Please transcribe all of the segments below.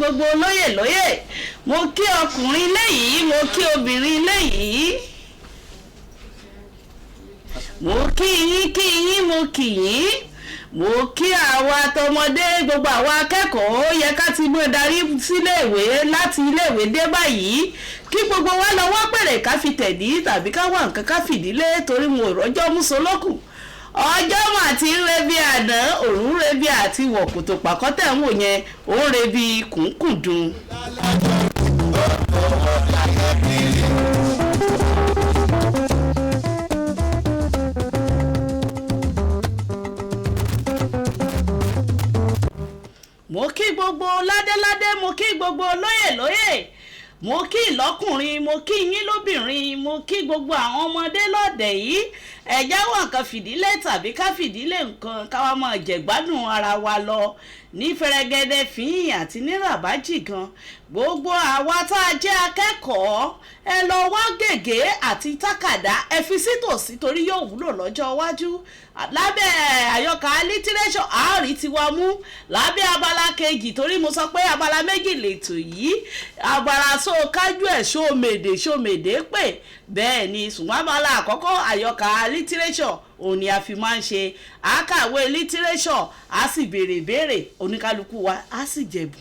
Gbogbo olóyè lóyè, mo kí ọkùnrin léyìí, mo kí obìnrin léyìí, mo kí yín, kí yín, mo kí yín. Mo kí àwa tọmọdé, gbogbo àwa akẹ́kọ̀ọ́. Ó yẹ ká ti mú darí síléèwé láti iléèwé dé báyìí, kí gbogbo wa lọ wá pèrè ká fi tẹ̀dí tàbí ká wá nǹkan ká fìdílé, torí mo rọ́jọ́ músolókù. Ọjọ́ mà ti ń rebi àná, òun rebi àti wọ̀kùtò pàkọ́tẹ̀ ń wò yẹn, òun rebi kùnkùndùn. Mo kí gbogbo ládéládé, mo kí gbogbo lóyè lóyè, mo kí lọ́kùnrin, mo kí yín lóbìnrin, mo kí gbogbo àwọn ọmọdé lọ́dẹ̀ yìí. Ẹ̀já wà nǹkan fìdílé tàbí ká fìdílé nǹkan, káwa máa jẹ̀gbádùn ara wa lọ ní fẹrẹgẹdẹ fín àti ní ràbájì gan. Gbogbo àwa tá a jẹ́ akẹ́kọ̀ọ́, ẹ lọ wá gègé àti tákàdá, ẹ fi sítòsí torí yóò wúlò lọ́jọ́ iwájú. Lábẹ́ àyọkà lítírẹ́ṣọ̀ àárí tiwa mú lábẹ́ abala kejì, torí mo sọ pé abala méjì lètò yìí: abala só kájú ẹ̀, sómèdè sómèdè pè bẹ́ẹ̀ ni. Ṣùgbọ́n abala àkọ́kọ́, àyọkà lítírẹ́ṣọ̀, òun ni a fi máa ń ṣe àkàwé lítírẹ́ṣọ̀, a sì béèrè béèrè, oníkálukú wa a sì jẹ̀bù.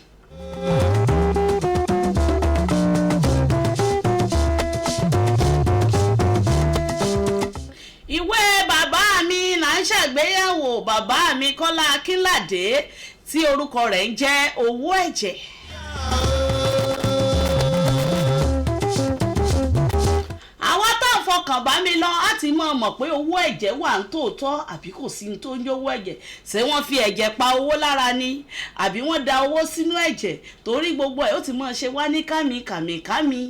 Ìwé bàbá mi là ń ṣàgbéyẹ̀wò, bàbá mi Kọ́lá Akínládé, tí orúkọ rẹ̀ ń jẹ́ Owó Ẹ̀jẹ̀. Àwa tá à ń fọkàn bá mi lọ á ti mọ̀ mọ̀ pé owó ẹ̀jẹ̀ wà ń tòótọ́ àbí kò sí ní tó ń jówó ẹ̀jẹ̀. Ṣé wọ́n fi ẹ̀jẹ̀ pa owó lára ni, àbí wọ́n da owó sínú ẹ̀jẹ̀? Torí gbogbo ẹ̀ ó ti mọ̀ ṣe wá ní kàmí kàmí kàmí.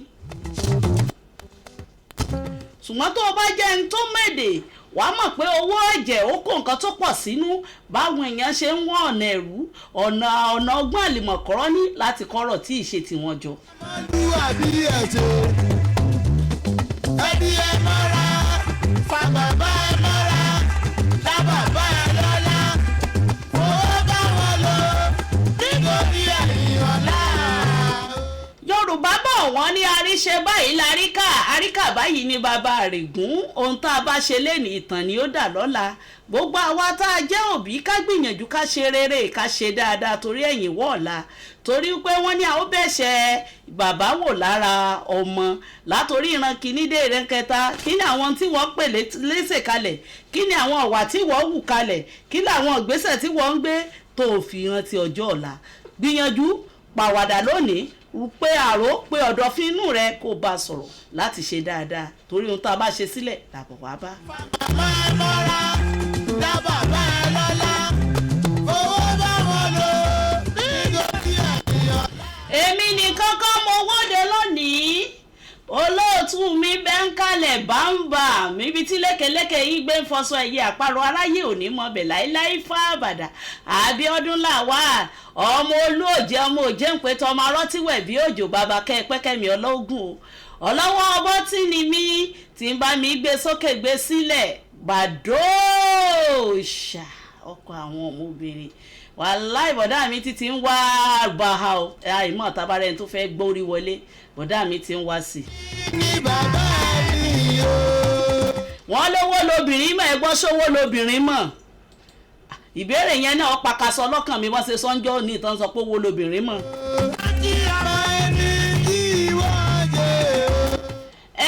Ṣùgbọ́n tó o bá jẹ́ ẹni tó mèdè, wàá mọ̀ pé owó ẹ̀jẹ̀ ó kó nǹkan tó pọ̀ sínú, báwọn èèyàn ṣe ń wọ́n ọ̀nà ẹ̀rú, ọ̀nà ọgbọ́n àlìmọ̀kọ́rọ́ ní láti kọ́rọ̀ tí ì ṣe tiwọn jọ. Ọmọlúwàbí ẹ̀ ṣe ẹbí ẹ mọ́ra, fa bàbá ẹ mọ́ra, dá bàbá ẹ lọ́lá, owó bá wọn lò nítorí ẹ̀yìn ọ̀la. Yorùbá bọ̀, wọ́n ní àríṣe báyìí láríkà, àríkà báyìí ní bàbá àrègún. Ohun tá a bá ṣe léni, ìtàn ni ó dà lọ́la. Gbogbo àwa tá a jẹ́ òbí, ká gbìyànjú ká ṣe rere, ká ṣe dáadáa torí ẹ̀yìn wọ́ ọ̀la, torí pé wọ́n ní àwọn bẹ̀ṣẹ̀ bàbá wò lára ọmọ látòrí ìran kìíní dé ìran kẹta. Kí ni àwọn tí wọ́n pè léṣe kalẹ̀? Kí ni àwọn ọ̀wà tí wọ́n wù kalẹ̀? Kí ni àwọn ìgbésẹ̀ tí wọ́n ń gbé tó fi rántí ọjọ́ ọ̀la? Gbìyànjú pàwàdà lónìí, pé àrò pé ọ̀dọ̀fín inú rẹ kó bá a sọ̀rọ̀ láti ṣe dáadáa, torí ohun tá a bá ṣe sílẹ̀ làbọ̀ wá bá. Bàbá ẹ mọ́ra, dá bàbá ẹ lọ́lá, owó bá wọn lò nítorí ẹ̀yìn ọ̀la. Èmi nìkan kọ́ mo wóde lónìí. Olóòtú mi bẹ́ ń kalẹ̀ bámbà níbi tí lékeleke yín gbé ń fọṣọ ẹ̀yẹ àparò aráyé òní mọ̀bẹ̀ láíláí fábàdà. Àbíọ́dún làwà, ọmọ olóòjẹ́, ọmọ òjẹ́ ń pè tọmọ arọ́tíwẹ̀ bí òjò, bàbá kẹ́ẹ̀pẹ́kẹ́mi ọlọ́gùn o. Ọlọ́wọ́ ọbọ̀ tí ni mí tí ń bá mi gbé sókè gbé sílẹ̀, gbàdóòṣà ọkọ àwọn ọmọbìnrin. Wàláì, bọ̀dá mi ti ń wá bàhà o. Àìmọ̀ tabarẹ́ni tó fẹ́ gbórí wọlé, bọ̀dá mi ti ń wá sí i. Ní bàbá mi o. Wọ́n lówó lobìnrin mọ̀. Ẹ gbọ́, sówó lobìnrin mọ̀? Ìbéèrè yẹn náà pakasọ lọ́kàn mi. Wọ́n ṣe sọ́njọ́ ní ìtàn sọ pé owó lobìnrin mọ̀. Kí ara ẹni kí wọ́n jẹ́ o.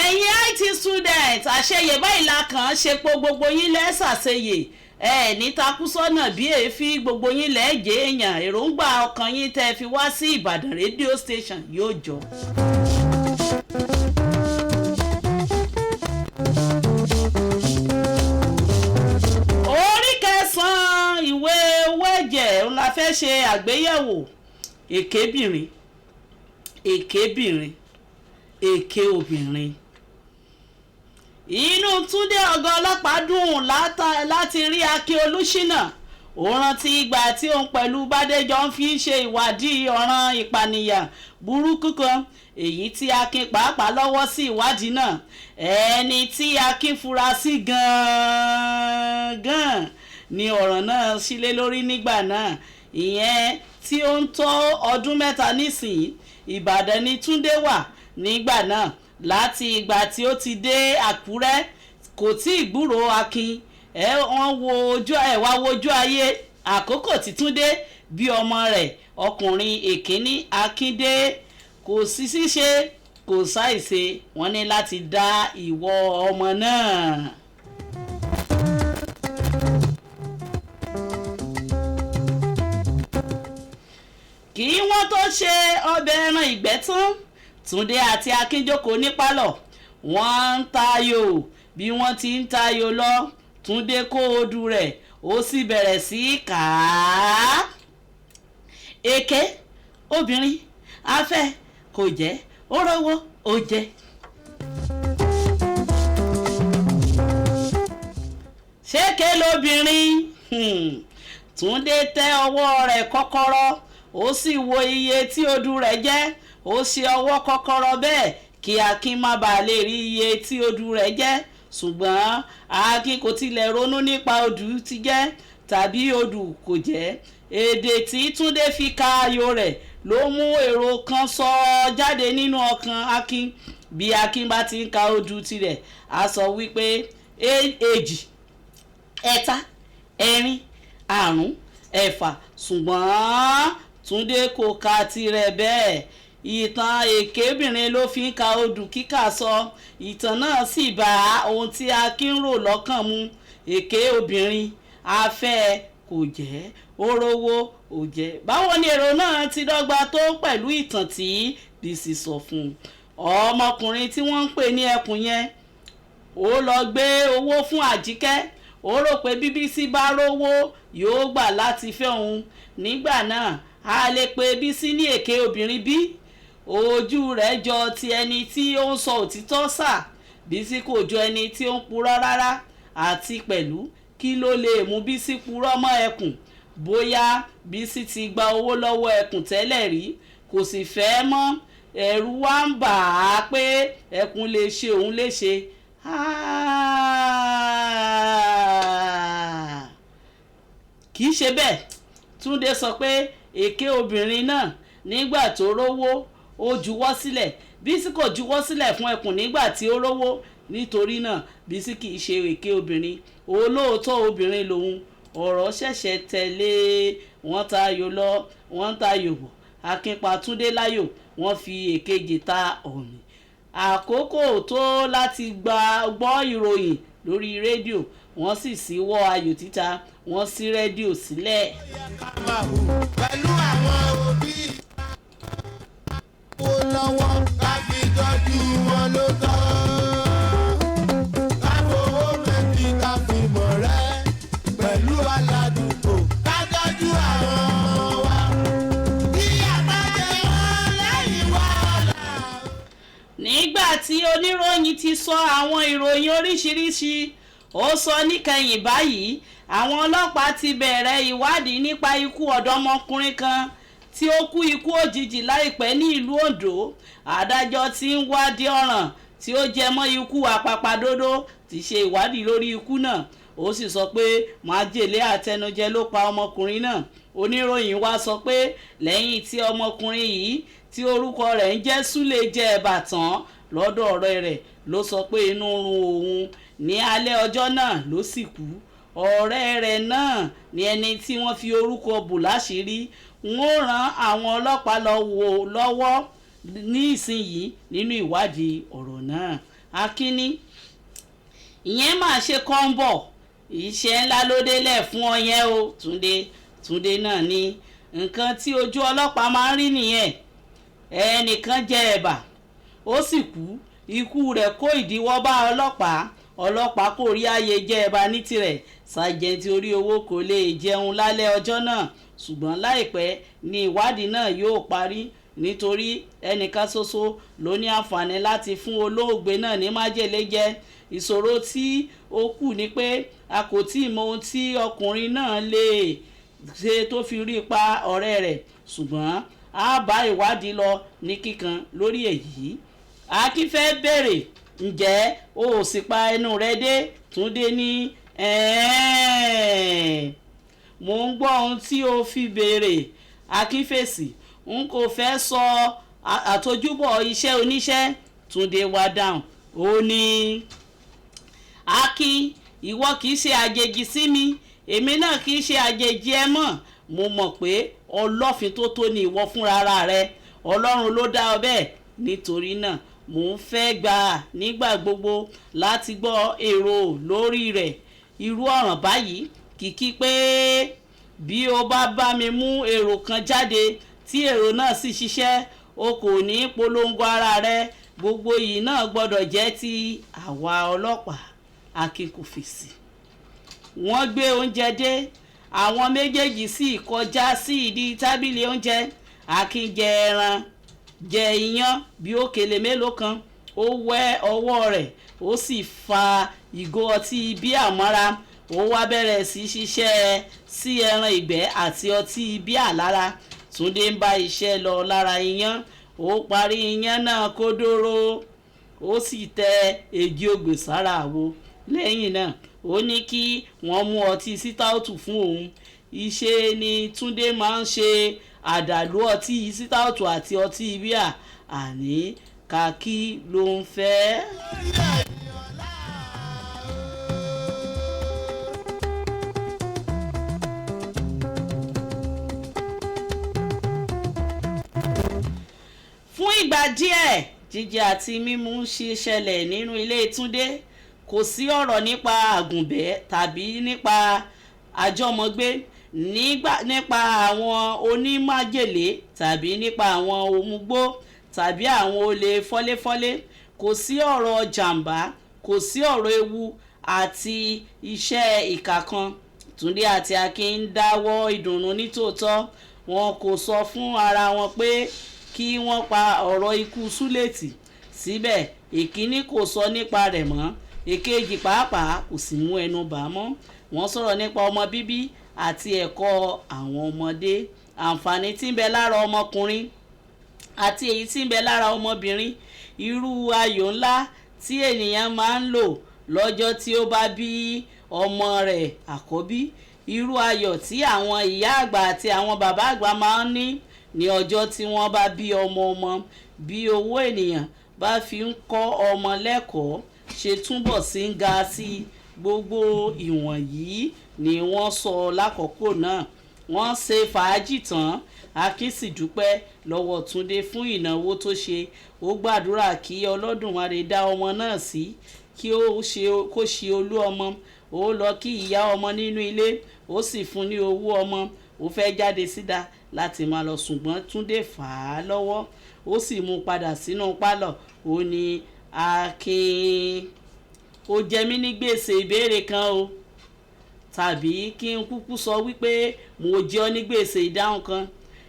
Ẹ̀yin IT student, àṣeyè báyìí la kàn án ṣe po. Gbogbo yín lẹ́sàṣeyè, ẹ ní takú sọ́nà bí èéfín. Gbogbo yín lẹ́ẹ̀jẹ̀ èèyàn, èròǹgbà ọkàn yín tẹ́ fi wá sí Ìbàdàn rédíò station yóò jọ. Orí kẹsàn-án ìwé Owó Ẹ̀jẹ̀ ń la fẹ́ ṣe àgbéyẹ̀wò. Èkébìnrin, èkébìnrin, èké obìnrin. Inú Túndé ọ̀gá ọlọ́pàá dùn láti rí Akin Olùṣínà. Ó rántí ìgbà tí òun pẹ̀lú Bádéjọ ń fi ṣe ìwádìí ọ̀ràn ìpànìyàn burúkú kan, èyí tí Akin pàápàá lọ́wọ́ sí ìwádìí náà. Ẹni tí Akin fura sí gan-an ni ọ̀ràn náà sílé lórí nígbà náà, ìyẹn tí ó ń tó ọdún 3 nísìnyí. Ìbàdàn ni Túndé wà nígbà náà. Láti ìgbà tí ó ti dé Àkúrẹ́ kò tí ì gbúròó Akin. Ẹ wọ́n wo ojú ẹ wá wojú ayé àkókò tí Túndé bí ọmọ rẹ̀ ọkùnrin èkíní Akíndé. Kò sí ṣíṣe kò ṣàìṣe, wọ́n ní láti dá ìwọ ọmọ náà. Kí wọ́n tó ṣe ọbẹ̀ ẹran ìgbẹ́ tán, Túndé àti Akin jókòó ní pálọ̀. Wọ́n ń tayò. Bí wọ́n ti ń tayò lọ, Túndé kó odù rẹ̀, ó sì bẹ̀rẹ̀ sí í kà á. Èké obìnrin afẹ́ kò jẹ́, ó rówó ó jẹ́. Ṣéke lobìnrin? Túndé tẹ ọwọ́ rẹ̀ kọ́kọ́rọ́, ó sì wo iye tí odù rẹ̀ jẹ́. Ó ṣe ọwọ́ kọ́kọ́rọ́ bẹ́ẹ̀ kí Akin má bàa lè rí iye tí odù rẹ̀ jẹ́. Ṣùgbọ́n Akin kò tilẹ̀ ronú nípa odù ti jẹ́ tàbí odù kò jẹ́. Èdè tí Túndé fi ka ayò rẹ̀ ló mú èrò kan sọ jáde nínú ọkàn Akin. Bí Akin bá ti ń ka odù tirẹ̀, á sọ wípé 2, 3, 4, 5, 6. Ṣùgbọ́n Túndé kò ka tirẹ̀ bẹ́ẹ̀. Ìtàn èkébìnrin ló fi ń ka odù kíkà sọ. Ìtàn náà sì bá ohun tí Akin rò lọ́kàn mu. Èké obìnrin afẹ́ kò jẹ́, ó rówó ò jẹ́. Báwo ni èrò náà ti dọ́gba tó pẹ̀lú ìtàn tí Bísí sọ fún un? Ọmọkùnrin tí wọ́n ń pè ní ẹkùn yẹn, ó lọ gbé owó fún Àjíkẹ́. Ó rò pé bí Bísí bá rówó yóò gbà láti fẹ́ òun. Nígbà náà a lè pe Bísí ní èké obìnrin bí? Ojú rẹ̀ jọ ti ẹni tí ó ń sọ òtítọ́ sà. Bísí kò jọ ẹni tí ó ń purọ́ rárá. Àti pẹ̀lú, kí ló lè mú Bísí purọ́ mọ́ ẹkùn? Bóyá Bísí ti gba owó lọ́wọ́ ẹkùn tẹ́lẹ̀ rí, kò sì fẹ́ mọ́. Ẹ̀rù wá ń bà á pé ẹkùn lè ṣe òun léṣe. Kì í ṣe bẹ́ẹ̀. Túndé sọ pé èké obìnrin náà nígbà tó rówó ó juwọ́ sílẹ̀. Bísí kò juwọ́ sílẹ̀ fún ẹkùn nígbà tí ó rówó. Nítorí náà Bísí kì í ṣe èké obìnrin, olóòótọ́ obìnrin lòun. Ọ̀rọ̀ ṣẹ̀ṣẹ̀ tẹ̀lé. Wọ́n tayò lọ, wọ́n tayò bọ̀. Akin pa Túndé láyò, wọ́n fi èkejì ta ọ̀mì. Àkókò tó láti gbọ́ ìròyìn lórí rédíò, wọ́n sì ṣíwọ́ ayò títa, wọ́n ṣí rédíò sílẹ̀. Pẹ̀lú àwọn òbí wo lọ́wọ́ ká fi tọ́jú wọn ló tọ́. Ká fowó mẹ́bí ká fi mọ̀ rẹ́ pẹ̀lú aládùúgbò ká tọ́jú àwọn ọmọ wa. Kí àbájẹ wọn lẹ́yìn wá ọ̀la. Nígbà tí oníròyìn ti sọ àwọn ìròyìn oríṣiríṣi, ó sọ níkẹyìn báyìí, àwọn ọlọ́pàá ti bẹ̀rẹ̀ ìwádìí nípa ikú ọ̀dọ́mọkùnrin kan tí ó kú ikú òjijì láìpẹ́ ní ìlú Oǹdó. Adájọ́ tí ń wádìí ọ̀ràn tí ó jẹ mọ́ ikú àpàpàdodo ti ṣe ìwádìí lórí ikú náà. Ó sì sọ pé májèlé àtẹnujẹ ló pa ọmọkùnrin náà. Oníròyìn wa sọ pé lẹ́yìn tí ọmọkùnrin yìí tí orúkọ rẹ̀ ń jẹ́ Súlè jẹ ẹ̀bà tán lọ́dọ̀ ọ̀rẹ́ rẹ̀ ló sọ pé inú run òun. Ní alẹ́ ọjọ́ náà ló sì kú. Ọ̀rẹ́ rẹ̀ náà ni ẹni tí wọ́n fi orúkọ bò láṣìírí. Wọ́n rán àwọn ọlọ́pàá lọ́wọ́ ní ìsinyìí nínú ìwádìí ọ̀rọ̀ náà. Akínní, ìyẹn máa ṣe kọ́ńbọ̀, iṣẹ́ ńlá ló délẹ̀ fún ọ yẹn o. Túndé náà ní nǹkan tí ojú ọlọ́pàá máa ń rí nìyẹn. Ẹnìkan jẹ ẹ̀bà, ó sì kú. Ikú rẹ̀ kó ìdíwọ́ bá ọlọ́pàá. Ọlọ́pàá kò rí ààyè jẹ ẹ̀bà ní tirẹ̀. Sájẹ́ǹtì orí owó kò lè jẹun lálẹ́ ọjọ́ náà. Ṣùgbọ́n láìpẹ́ ni ìwádìí náà yóò parí, nítorí ẹnìkan ṣoṣo ló ní àǹfààní láti fún olóògbé náà ní májèlé jẹ. Ìṣòro tí ó kù ni pé a kò tí ì mọ ohun tí ọkùnrin náà lè ṣe tó fi rí pa ọ̀rẹ́ rẹ̀. Ṣùgbọ́n a bá ìwádìí lọ ní kíkan lórí èyí. Akin fẹ́ bèrè, ǹjẹ́ o ò sì pa ẹnu rẹ dé? Túndé ní mò ń gbọ́ ohun tí o fi béèrè. Akin fèsì, n kò fẹ́ sọ àtojúbọ̀ iṣẹ́ oníṣẹ́. Túndé wá dáhùn, ó ní, Akin, ìwọ kìí ṣe àjèjì sí mi, èmi náà kìí ṣe àjèjì ẹ mọ́. Mo mọ̀ pé ọlọ́fin tó tó ni ìwọ fúnra ara rẹ. Ọlọ́run ló dá ọ bẹ́ẹ̀. Nítorí náà mò ń fẹ́ gbà nígbà gbogbo láti gbọ́ èrò lórí rẹ̀. Irú ọ̀ràn báyìí kìkì pé bí o bá bá mi mú èrò kan jáde tí èrò náà sì ṣiṣẹ́, o kò ní polongo ara rẹ. Gbogbo yìí náà gbọ́dọ̀ jẹ́ ti àwa ọlọ́pàá. Akin kò fèsì. Wọ́n gbé oúnjẹ dé, àwọn méjèèjì sì kọjá sí ìdí tábìlì oúnjẹ. Akin jẹ ẹran, jẹ iyán bí òkèlè mélòó kan, ó wẹ ọwọ́ rẹ̀, ó sì fa ìgò ọtí bíà mọ́ra. Ó wá bẹ̀rẹ̀ sí ṣiṣẹ́ sí ẹran ìgbẹ́ àti ọtí bíà lára. Túndé ń bá iṣẹ́ lọ lára iyán. Ó parí iyán náà kódóró, ó sì tẹ èjì ogbè sára àwo. Lẹ́yìn náà ó ní kí wọ́n mú ọtí sítáòtù fún òun. Ìṣe ni Túndé máa ń ṣe àdàlú ọtí sítáòtù àti ọtí bíà, àní kàkí ló ń fẹ́. Fún ìgbà díẹ̀, jíjẹ àti mímu ń ṣe ṣẹlẹ̀ nínú ilé Túndé. Kò sí ọ̀rọ̀ nípa àgùnbẹ́ tàbí nípa àjọmọ̀gbé, nípa àwọn onímájèlé tàbí nípa àwọn òmùgbò tàbí àwọn olè fọ́léfọ́lé. Kò sí ọ̀rọ̀ jàǹbá, kò sí ọ̀rọ̀ ewu àti iṣẹ́ ìkà kan. Túndé àti Akin ń dáwọ́ ìdùnnú nítòótọ́. Wọn kò sọ fún ara wọn pé kí wọ́n pa ọ̀rọ̀ ikú Súlẹ̀tì. Síbẹ̀ ìkíní kò sọ nípa rẹ̀ mọ́, èkejì pàápàá kò sì mú ẹnu bà á mọ́. Wọ́n sọ̀rọ̀ nípa ọmọ bíbí àti ẹ̀kọ́ àwọn ọmọdé, àǹfààní tí ń bẹ lára ọmọkùnrin àti èyí tí ń bẹ lára ọmọbìnrin, irú ayò ńlá tí ènìyàn máa ń lò lọ́jọ́ tí ó bá bí ọmọ rẹ̀ àkọ́bí, irú ayọ̀ tí àwọn ìyá àgbà àti àwọn bàbá àgbà máa ń ní ní ọjọ́ tí wọ́n bá bí ọmọ ọmọ, bí owó ènìyàn bá fi ń kọ́ ọmọ lẹ́kọ̀ọ́ ṣe túbọ̀ sí ń ga sí. Gbogbo ìwọ̀nyí ni wọ́n sọ lákòókò náà. Wọ́n ṣe fàájì tán. Akin sì dúpẹ́ lọ́wọ́ Túndé fún ìnáwó tó ṣe. Ó gbàdúrà kí Olódùmarè dá ọmọ náà sí, kí ó ṣe olú ọmọ. Ó lọ kí ìyá ọmọ nínú ilé, ó sì fún ní owó ọmọ. Ó fẹ́ jáde síta láti máa lọ, ṣùgbọ́n Túndé fà á lọ́wọ́, ó sì mú un padà sínú pálọ̀. Ó ní, Akin, ó jẹ mí ní gbèsè ìbéèrè kan o, tàbí kí n kúkú sọ wípé mo jẹ ọ́ ní gbèsè ìdáhùn kan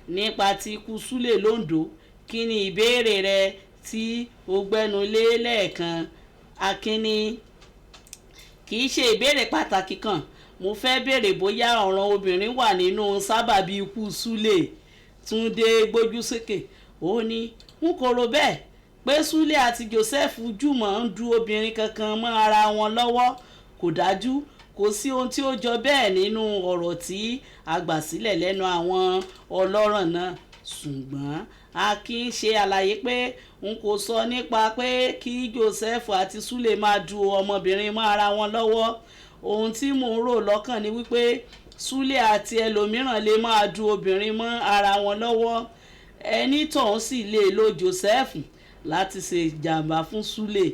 nípa ti ikú Súlè lóńdó. Kí ni ìbéèrè rẹ tí o gbẹ́nu lé lẹ́ẹ̀kan? Akin ní, kì í ṣe ìbéèrè pàtàkì kan. Mo fẹ́ béèrè bóyá ọ̀ràn obìnrin wà nínú sábàbí ikú Súlè. Túndé gbójú sókè, ó ní, n kò rò bẹ́ẹ̀ pé Súlè àti Joseph jùmọ̀ ń du obìnrin kankan mọ́ ara wọn lọ́wọ́. Kò dájú, kò sí ohun tí ó jọ bẹ́ẹ̀ nínú ọ̀rọ̀ tí a gbà sílẹ̀ lẹ́nu àwọn ọlọ́rọ̀ náà. Ṣùgbọ́n Akin ṣe àlàyé pé n kò sọ nípa pé kí Joseph àti Súlè máa du ọmọbìnrin mọ́ ara wọn lọ́wọ́. Ohun tí mò ń rò lọ́kàn ni wípé Súlè àti ẹlòmíràn lè máa du obìnrin mọ́ ara wọn lọ́wọ́. Ẹni tọ̀hún sì lè lo Joseph láti ṣe ìjàmbá fún Súlè.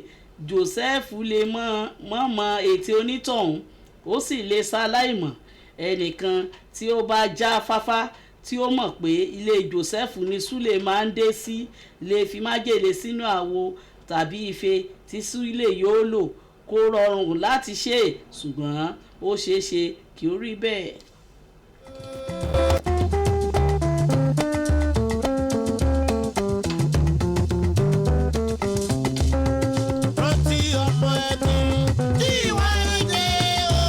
Joseph lè mọ̀ mọ ète onítọ̀hún, ó sì lè ṣaláìmọ̀. Ẹnìkan tí ó bá já fáfá tí ó mọ̀ pé ilé Joseph ni Súlè máa ń dé sí lè fi májèlé sínú àwo tàbí ife tí Súlè yóò lò. Kò rọrùn láti ṣe, ṣùgbọ́n ó ṣeé ṣe kí ó rí bẹ́ẹ̀. Rántí ọmọ ẹni tí ìwà ń jẹ o.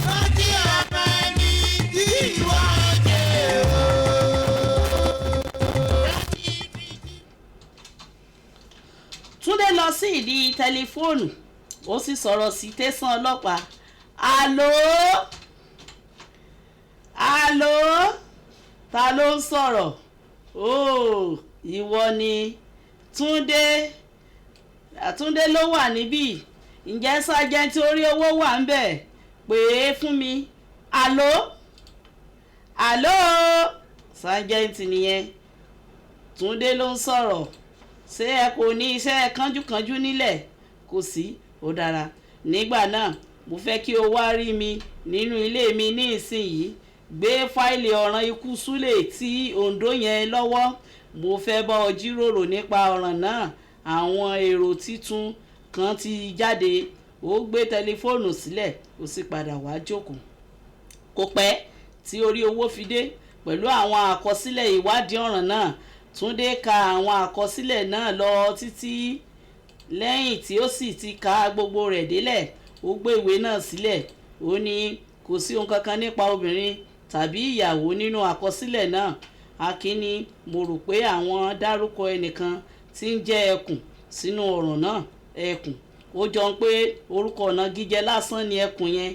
Rántí ọmọ ẹni tí ìwà ń jẹ o. Rántí ibi tí. Túndé lọ sí ìdí tẹlifóònù, ó sì sọ̀rọ̀ sí tẹ̀sán ọlọ́pàá. Àló, àló, Ta ló ń sọ̀rọ̀? Óò, ìwọ ni Túndé. Túndé ló wà níbí. Ǹjẹ́ sájẹ́ǹtì orí owó wà ń bẹ̀? Pè é fún mi. Àló, àló, sájẹ́ǹtì nìyẹn. Túndé ló ń sọ̀rọ̀. Ṣé ẹ kò ní iṣẹ́ kánjúkánjú nílẹ̀? Kò sí. Ó dára. Nígbà náà, mo fẹ́ kí o wá rí mi nínú ilé mi ní ìsinyìí. Gbé fáìlì ọ̀ràn ikú Súlè tí Oǹdó yẹn lọ́wọ́. Mo fẹ́ bá ọ jíròrò nípa ọ̀ràn náà. Àwọn èrò títun kan ti jáde. Ó gbé tẹlifóònù sílẹ̀, ó sì padà wá jókòó. Kò pẹ́ tí orí owó fi dé pẹ̀lú àwọn àkọsílẹ̀ ìwádìí ọ̀ràn náà. Túndé ka àwọn àkọsílẹ̀ náà lọ títí. Lẹ́yìn tí ó sì ti ka gbogbo rẹ̀ délẹ̀, ó gbé ìwé náà sílẹ̀. Ó ní kò sí ohun kankan nípa obìnrin tàbí ìyàwó nínú àkọsílẹ̀ náà. Akin ní, mo rò pé àwọn dárúkọ ẹnìkan tí ń jẹ́ Ẹkùn sínú ọ̀ràn náà. Ẹkùn? Ó jọ pé orúkọ ìnagijẹ lásán ni Ẹkùn yẹn.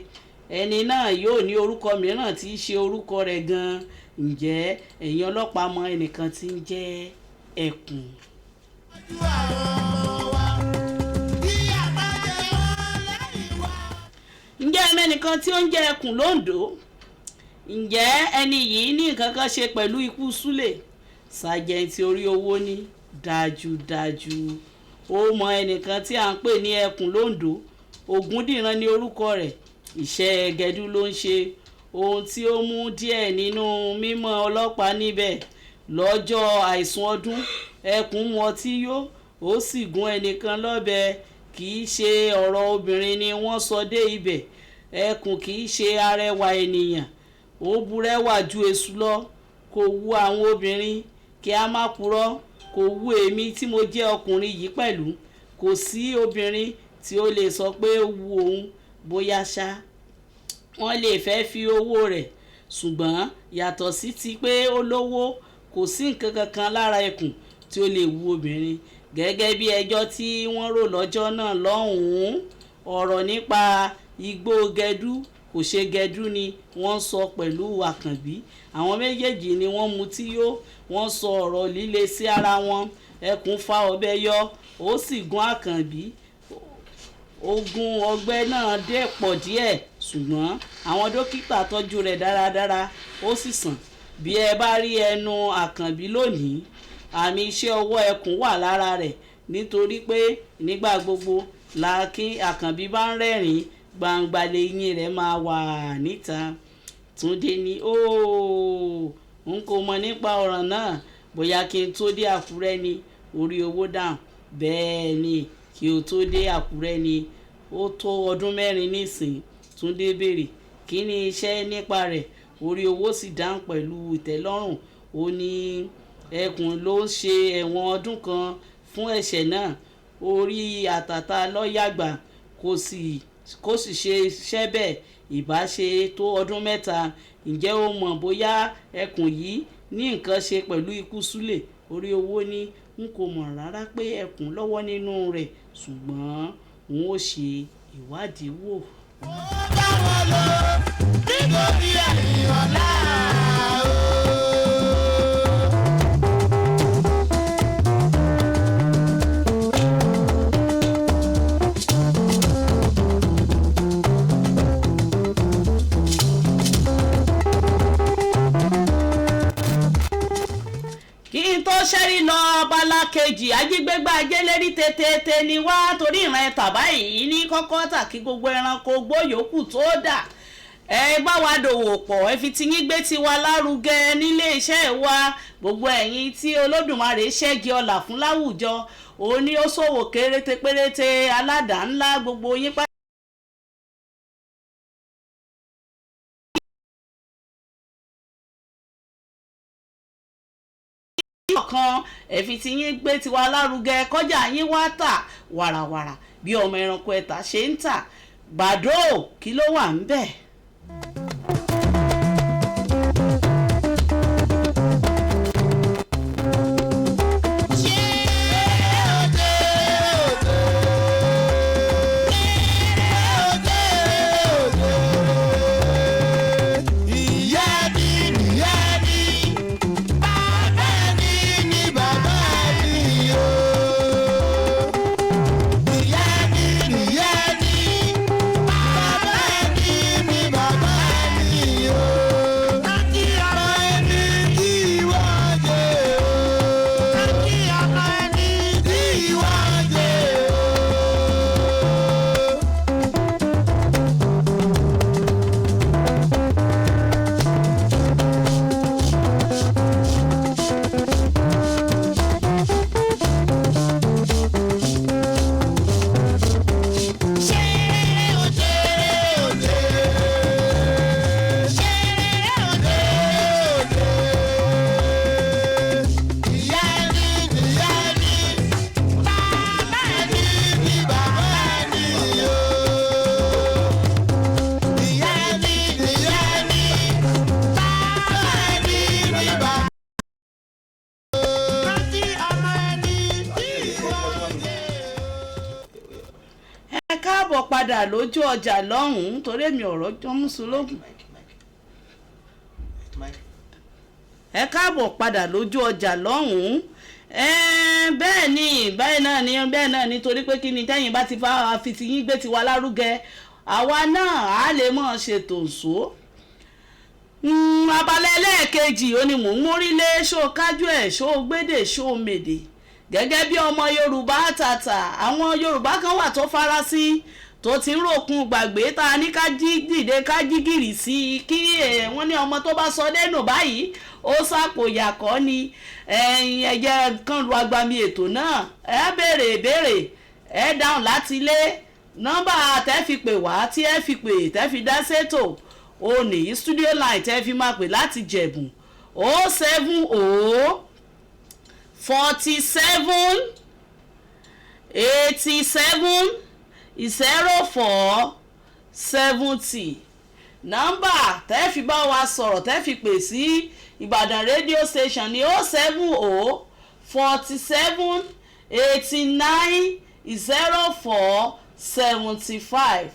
Ẹni náà yóò ní orúkọ mìíràn tí í ṣe orúkọ rẹ̀ gan-an. Ǹjẹ́ ẹ̀yin ọlọ́pàá mọ ẹnìkan tí ń jẹ́ Ẹkùn? Ojú àwọn ọmọ wa, bí àbájẹ wọn lẹ́yìn wa. Ǹjẹ́ ẹnìkan tí ó ń jẹ́ Ẹkùn lóńdó? Ǹjẹ́ ẹni yìí ní nǹkan kan ṣe pẹ̀lú ikú Súlè? Sájẹ́ǹtì orí owó ní dájúdájú. Ó mọ ẹnìkan tí à ń pè ní Ẹkùn lóńdó. Ògúndìran ní orúkọ rẹ̀. Iṣẹ́ gẹdú ló ń ṣe, ohun tí ó mú díẹ̀ nínú mímọ̀ ọlọ́pàá níbẹ̀. Lọ́jọ́ àìsùn ọdún, Ẹkùn mu ọtí yó, ó sì gún ẹnìkan lọ́bẹ. Kì í ṣe ọ̀rọ̀ obìnrin ni wọ́n sọ dé ibẹ̀. Ẹkùn kì í ṣe arẹwà ènìyàn. Ó burẹ́wà ju èṣù lọ. Kò wu àwọn obìnrin, kí a má purọ́. Kò wu èmi tí mo jẹ́ ọkùnrin yìí pẹ̀lú. Kò sí obìnrin tí ó lè sọ pé ó wu òun. Bóyá ṣá, wọ́n lè fẹ́ fi owó rẹ̀, ṣùgbọ́n yàtọ̀ sí ti pé ó lówó, kò sí nǹkan kankan lára Ẹkùn tí ó lè wu obìnrin. Gẹ́gẹ́ bí ẹjọ́ tí wọ́n rò lọ́jọ́ náà lọ́hùn-ún, ọ̀rọ̀ nípa igbó gẹdú kò ṣe gẹdú ni wọ́n ń sọ pẹ̀lú Àkànbí. Àwọn méjèèjì ni wọ́n mutí yó, wọ́n sọ ọ̀rọ̀ líle sí ara wọn. Ẹkùn fa ọ̀bẹ yọ, ó sì gún Àkànbí. Ogun ọgbẹ́ náà dé pọ̀ díẹ̀, ṣùgbọ́n àwọn dókítà tọ́jú rẹ̀ dáradára, ó sì sàn. Bí ẹ bá rí ẹnu Àkànbí lónìí, àmì iṣẹ́ ọwọ́ Ẹkùn wà lára rẹ̀, nítorí pé nígbà gbogbo làákí Àkànbí bá ń rẹ́rìn-ín, gbangba leyín rẹ̀ máa wà níta. Túndé ní, óò, n kò mọ̀ nípa ọ̀ràn náà. Bóyá kí n tó dé Àkúrẹ́ ni. Orí owó dáhùn. Bẹ́ẹ̀ ni, kí o tó dé Àkúrẹ́ ni. Ó tó ọdún 4 nísìn. Túndé béèrè, kí ni iṣẹ́ nípa rẹ̀? Orí owó sì dáhùn pẹ̀lú ìtẹ́lọ́rùn. Ó ní Ẹkùn ló ń ṣe ẹ̀wọ̀n ọdún 1 fún ẹ̀ṣẹ̀ náà. Orí àtàtà lọ́yàgbà, kò sì ṣe iṣẹ́ bẹ́ẹ̀. Ìbá ṣe tó ọdún 3. Ǹjẹ́ o mọ̀ bóyá Ẹkùn yìí ní nǹkan ṣe pẹ̀lú ikú Súlè? Orí owó ní n kò mọ̀ rárá pé Ẹkùn lọ́wọ́ nínú rẹ̀, ṣùgbọ́n n ó ṣe ìwádìí wò. Ó bá wọn lò nítorí ẹ̀yìn ọ̀la o. Kí n tó ṣẹ́rí lọ abala kejì, ajígbégbá ajélérí tètè ni wá, torí ìran ẹ̀tà báyìí ní kọ́kọ́ tà kí gbogbo ẹranko gbóyòókù tó dà. Ẹ bá wa dòwò pọ̀, ẹ fi tiyín gbé tiwa lárugẹ nílé iṣẹ́ wa. Gbogbo ẹ̀yin tí Olódùmarè ṣẹ́gi ọlà fún láwùjọ, òní ó ṣòwò kéréte péréte, aládàá ńlá, gbogbo yín pátá. Kan ẹ fi tiyín gbé tiwa lárugẹ, kọjá yín wá tà wàràwàrà bí ọmọ ẹranko ẹ̀tà ṣe ń tà. Gbàdó, kí ló wà ń bẹ̀? Ṣé òde òde òde òde ìyá mi ìyá mi. padà lójú ọjà lọ́hùn-ún, torí èmi ọ̀rọ̀ jọmúsùlógún. Ẹ káàbọ̀ padà lójú ọjà lọ́hùn-ún. Bẹ́ẹ̀ ni, bẹ́ẹ̀ náà ni, bẹ́ẹ̀ náà ni, torí pé kí ni, tẹ́yìn bá ti fa fi ti yín gbé tiwa lárugẹ, àwa náà á lè mọ̀ ṣètò ǹṣó. Abala ẹlẹ́ẹ̀kejì ó ní mò ń mórí lé ṣó kájú ẹ̀, ṣó gbédè, ṣó mèdè, gẹ́gẹ́ bí ọmọ Yorùbá tàtà. Àwọn Yorùbá kan wà tó farasin, tó ti ń ròkun gbàgbé, tá a ní ká jí dìde, ká jí gìrì sí i, kí wọ́n ní ọmọ tó bá sọ dẹ́nu báyìí, ó sàpò yàkọ́ ni. Ẹ̀yin ẹ̀jẹ̀ kan lu agbami ètò náà. Ẹ béèrè ìbéèrè, ẹ dáhùn láti ilé. Nọ́mbà tẹ́ fi pè wá, tí ẹ fi pè, tẹ́ fi dá sétò, ó ní studio line tẹ́ fi máa pè láti jẹ̀bùn: 070 47 87 04 70. Nọ́mbà tẹ́ fi bá wa sọ̀rọ̀, tẹ́ fi pè sí Ìbàdàn Radio Station ní 070 47 89 04 75.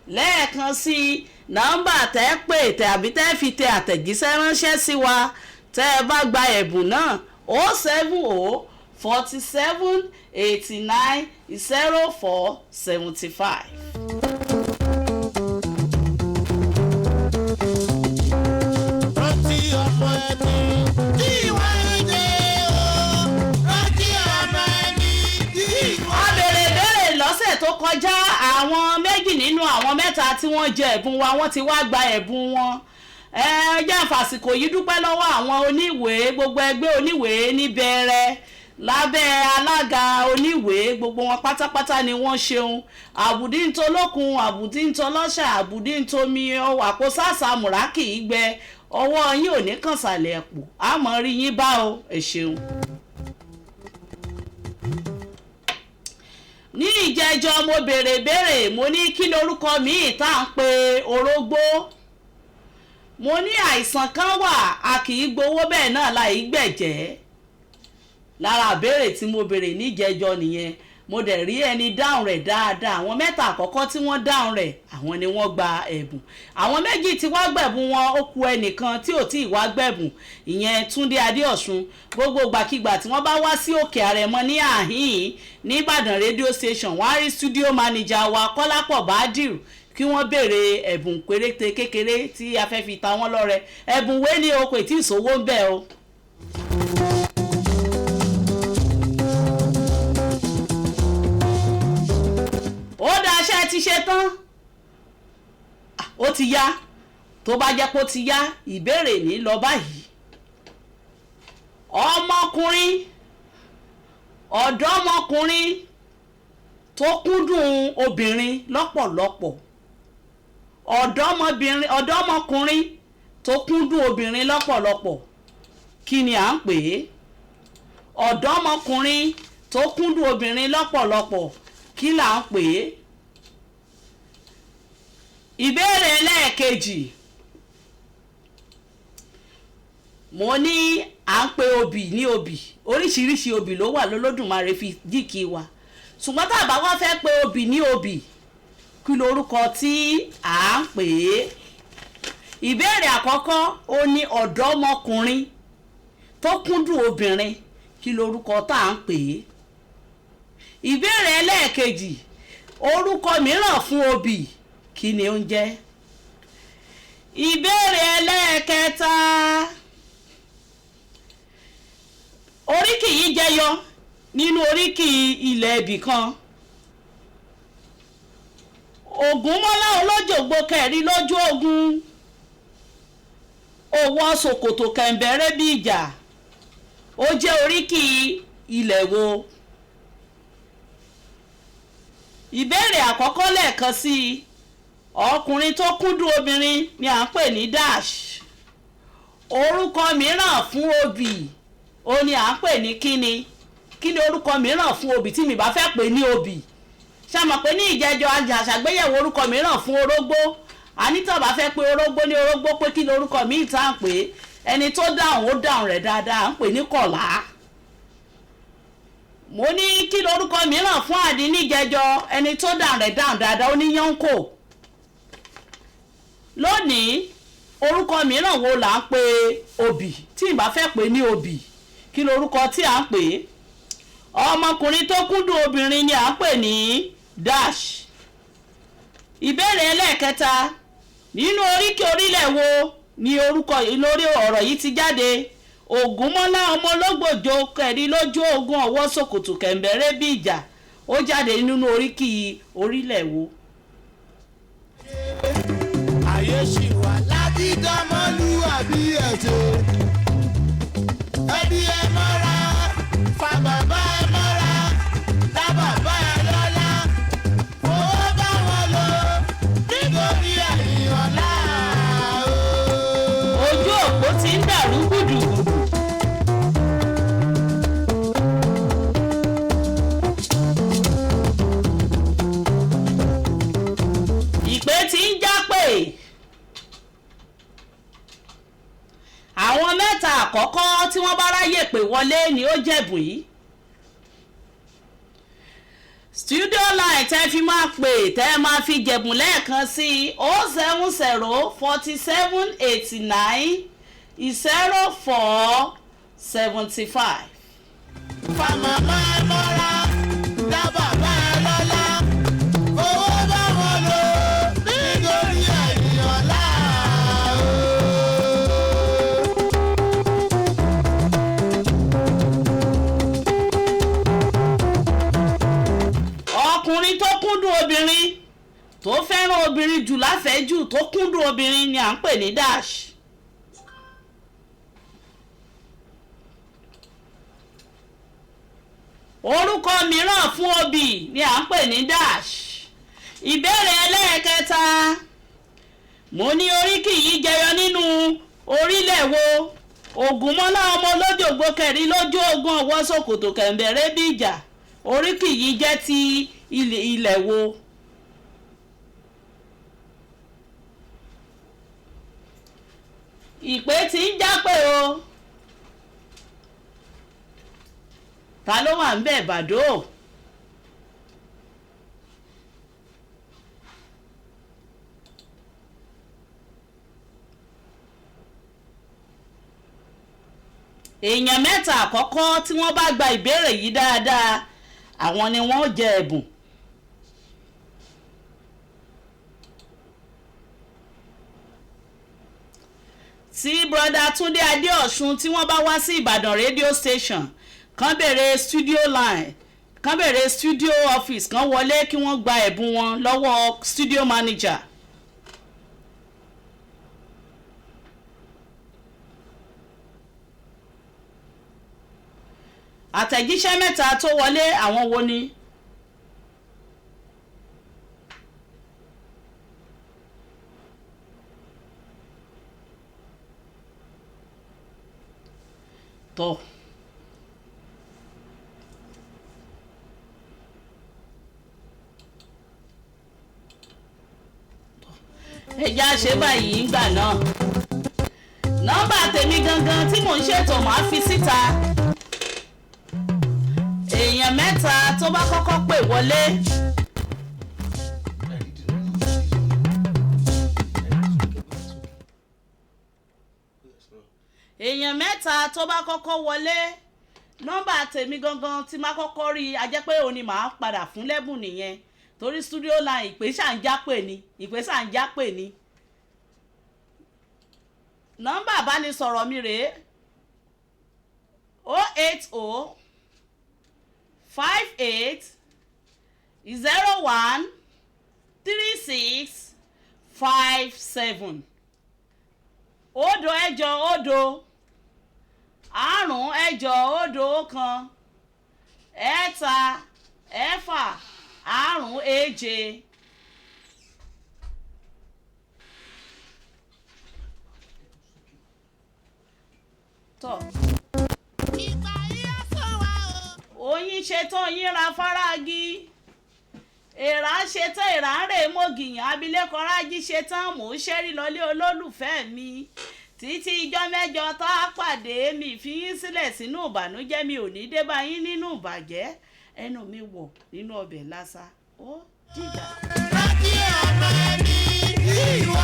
Lẹ́ẹ̀kan sí i, nọ́mbà tẹ́ pè tàbí tẹ́ fi tẹ àtẹ̀jíṣẹ́ ránṣẹ́ sí wa tẹ́ ẹ bá gba ẹ̀bùn náà: 070 47 89 04 75. Rántí ọmọ ẹni tí wọ́n ń jẹ o, rántí ọmọ ẹni tí A wọ́n. béèrè ìbéèrè lọ́sẹ̀ tó kọjá. Àwọn méjì nínú àwọn mẹ́ta tí wọ́n jẹ ẹ̀bùn wa, wọ́n ti wá gba ẹ̀bùn wọn. Ẹ jẹ́ àfàsìkò yìí dúpẹ́ lọ́wọ́ àwọn oníwèé, gbogbo ẹgbẹ́ oníwèé níbẹ̀rẹ̀, lábẹ́ alága oníwèé, gbogbo wọn pátápátá ni wọ́n ṣeun. Àbùdí ń tolókun, àbùdí ń tọlọ́ṣà, àbùdí ń tomi àpò sáàsà mùrákì gbẹ. Ọwọ́ yín ò ní kàn sàlẹ̀ ẹ̀pò, àmọ́ rí yín bá o. Ẹ ṣeun. Ní ìjẹjọ, mo béèrè béèrè, mo ní kí lorúkọ míì tá à ń pe orógbó. Mo ní àìsàn kan wà, a kì í gbowó, bẹ́ẹ̀ náà láì gbẹ̀jẹ́. Lára àbéèrè tí mo béèrè níjẹjọ nìyẹn. Mo dẹ̀ rí ẹni dáhùn rẹ̀ dáadáa. Àwọn mẹ́ta àkọ́kọ́ tí wọ́n dáhùn rẹ̀, àwọn ni wọ́n gba ẹ̀bùn. Àwọn méjì tí wá gbẹ̀bùn wọn, ó ku ẹnìkan tí ò tí ì wá gbẹ̀bùn, ìyẹn Túndé Adéọ̀sùn. Gbogbo gbàkigbà tí wọ́n bá wá sí Òkè Àrẹ̀mọ ní àhín nìbàdàn Radio Station, wọ́n á rí studio manager wa, Kọ́lápọ̀ Bádìrù, kí wọ́n béèrè ẹ̀bùn péréte kékeré tí a fẹ́ fi ta wọ́n lọ́rẹ. Ẹ̀bùn wé ní o, kò tí ì sówó ń bẹ̀ o. Ó dáa, ṣe ti ṣe tán? Ó ti yá. Tó bá jẹ́ pé ó ti yá, ìbéèrè ní lọ báyìí. Ọmọkùnrin, ọ̀dọ́mọkùnrin tó kúndùn obìnrin lọ́pọ̀lọpọ̀, ọ̀dọ́mọbìnrin, ọ̀dọ́mọkùnrin tó kúndùn obìnrin lọ́pọ̀lọpọ̀, kí ni à ń pè é? Ọ̀dọ́mọkùnrin tó kúndùn obìnrin lọ́pọ̀lọpọ̀, kí là ń pè é? Ìbéèrè ẹlẹ́ẹ̀kejì, mo ní à ń pe obì ní obì. Oríṣiríṣi obì ló wà lọ́lọ́dùmarè fi díkì wa, ṣùgbọ́n tá a bá wá fẹ́ pe obì ní obì, kí lorúkọ tí à ń pè é? Ìbéèrè àkọ́kọ́, ó ní ọ̀dọ́mọkùnrin tó kúndùn obìnrin, kí lorúkọ tá à ń pè é? Ìbéèrè ẹlẹ́ẹ̀kejì, orúkọ mìíràn fún obì, kí ni ó ń jẹ́? Ìbéèrè ẹlẹ́ẹ̀kẹta, oríkì yìí jẹyọ nínú oríkì ilẹ̀ ibì kan: Ògúnmọ́lá olójògbó kẹrin lójú ogun, òwò ṣòkòtò kẹ̀ǹbẹ̀rẹ̀ bí ìjà, ó jẹ́ oríkì ilẹ̀ wo? Ìbéèrè àkọ́kọ́ lẹ́ẹ̀kan sí i: ọkùnrin tó kúndùn obìnrin ni à ń pè ní dash. Orúkọ mìíràn fún obì, ó ní à ń pè ní kíni? Kíni orúkọ mìíràn fún obì tí mi bá fẹ́ pè ní obì? Ṣàmọ̀ pé ní ìjẹjọ, àṣàgbéyẹ̀wò orúkọ mìíràn fún orógbó. Anítọ̀ bá fẹ́ pé orógbó ní orógbó, pé kí ni orúkọ míì tá à ń pè é? Ẹni tó dáhùn, ó dáhùn rẹ̀ dáadáa. À ń pè ní kọ̀lá. Mo ní kí lorúkọ mìíràn fún àdín níjẹjọ, ẹni tó dàn rẹ̀ dàn dáadáa, ó ní yánkò. Lónìí, orúkọ mìíràn wo là ń pe obì? Tí ì bá fẹ́ pè ní obì, kí lorúkọ tí à ń pè é? Ọmọkùnrin tó kúndùn obìnrin ni à ń pè ní dash. Ìbéèrè ẹlẹ́ẹ̀kẹta, nínú oríkì orílẹ̀ wo ni orúkọ lórí ọ̀rọ̀ yìí ti jáde? Ògúnmọ́lá ọmọ ológbòjò kẹ̀rí lójú ogun ọwọ́ ṣòkòtò kẹ̀ǹbẹ̀rẹ̀ bí ìjà, ó jáde nínú oríkì orílẹ̀ wo? Ayé ṣì wà láti dánmọ́lúwàbí ẹ̀ ṣe. Ẹbí ẹ mọ́ra, fa bàbá ẹ mọ́ra, dá bàbá ẹ lọ́lá. Fowó bá wọn lò nítorí ẹ̀yìn ọ̀la o. Ojú òpó ti ń dàrú gbùdùgbùdù. Ìpè tí ń jápè. Àwọn mẹ́ta àkọ́kọ́ tí wọ́n bá ráyè pè wọlé ni ó jẹ̀bùn yìí. Studio line tẹ́ fi máa pè tẹ́ máa fi jẹ̀bùn lẹ́ẹ̀kan sí 070 47 89 04 75. Fa màmá ẹ mọ́ra, dá bàbá ẹ lọ́lá. Fowó bá wọn lò nítorí ẹ̀yìn ọ̀la o. Ọkùnrin tó kúndùn obìnrin, tó fẹ́ràn obìnrin jù láfẹ̀ẹ́jù, tó kúndùn obìnrin ni à ń pè ní dash. Orúkọ mìíràn fún obì ni à ń pè ní dash. Ìbéèrè ẹlẹ́ẹ̀kẹta, mo ní oríkì yìí jẹyọ nínú orílẹ̀ wo? Ògúnmọ́lá ọmọ olójògbó kẹrí lójú ogun ọwọ́ ṣòkòtò kẹ̀ǹbẹ̀rẹ̀ bí ìjà, oríkì yìí jẹ́ ti ilẹ̀ wo? Ìpè tí ń jápè o. Ta ló wà ń bẹ̀ bàdó? Èèyàn mẹ́ta àkọ́kọ́ tí wọ́n bá gba ìbéèrè yìí dáadáa, àwọn ni wọ́n jẹ ẹ̀bùn. Tí Brother Túndé Adéọ̀sùn tí wọ́n bá wá sí Ìbàdàn radio station, kàn béèrè studio line, kàn béèrè studio office, kàn wọlé kí wọ́n gba ẹ̀bùn wọn lọ́wọ́ studio manager. Àtẹ̀jíṣẹ́ mẹ́ta tó wọlé, àwọn wo ni? Tọ́ ẹja ṣe báyìí ńgbà náà. Nọ́mbà tèmi gangan tí mò ń ṣètò máa fi síta. Èèyàn mẹ́ta tó bá kọ́kọ́ pè wọlé. Èèyàn mẹ́ta tó bá kọ́kọ́ wọlé, nọ́mbà tèmi gangan tí má kọ́kọ́ rí i, a jẹ́ pé òun ni màá padà fún lẹ́bùn nìyẹn, torí studio line ìpè ṣàǹjápè ni, ìpè ṣàǹjápè ni. Nọ́mbà àbánisọ̀rọ̀ mi rèé: 080 58 01 36 57. 0 6 0 5 6 0 1 3 6 5 7. Tọ́. Ìgbà yíyá sọ wá o. Oyin ṣetán, oyin ra fáráàgì, èèrà ṣetán, èèrà ń rè mọ́gìyàn, abilékọ Rájí ṣetán, mò ń ṣẹ́rí lọlé olólùfẹ́ mi. Títí ijọ́ mẹ́jọ tá a pàdé, mi fi yín sílẹ̀ sínú ìbànújẹ́, mi ò ní dé bá yín nínú ìbàjẹ́. Ẹnu mi wọ̀ nínú ọbẹ̀ lásà. Ó dìgbà. Rántí ọmọ ẹni tí ìwọ